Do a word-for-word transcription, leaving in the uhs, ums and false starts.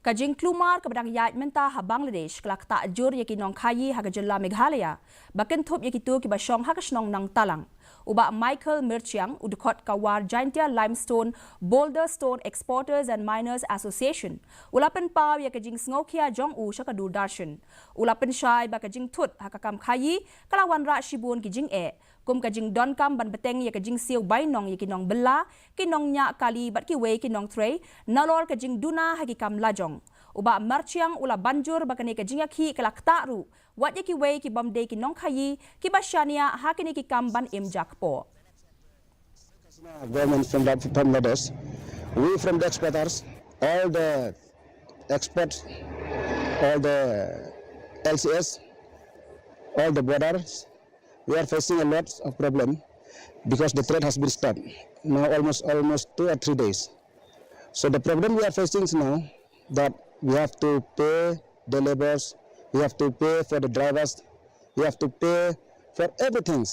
Ka jingklumar kaba dang ïaid mynta ha Bangladesh ka la ktah jur ïa ki nongkhaïi ha ka jylla Meghalaya, ba kynthup ïa kito kiba shong ha ka shnong Nangtalang. U Bah Michael Myrchiang, u dkhot ka War Jaintia Limestone Boulder Stone Exporters and Miners Association, u la pynpaw ïa ka jingsngewkhia jong u sha ka Doordarshan. U la pynshai ba ka jingthut ha ka kam khaïi ka la wanrah shibun ki jingeh, kum ka jingdonkam ban bteng ïa ka jingsiew bainong ïa ki nongbylla, ki nongñiah kali bad kiwei ki nongtrei, nalor ka jingduna ha ki kam lajong. U Bah Myrchiang u la ban jur ba kane ka jingïakhih ka la ktah ruh wat ïa kiwei ki bym dei ki nongkhaïi kiba shaniah ha kine ki kam ban im jakpoh. Government from Bangladesh, we from the exporters, all the exports, all the L C S, all the borders, we are facing a lot of problem because the trade has been stopped now almost almost two or three days. So the problem we are facing is now that we have to pay the labourers, we have to pay for the drivers, we have to pay for everything.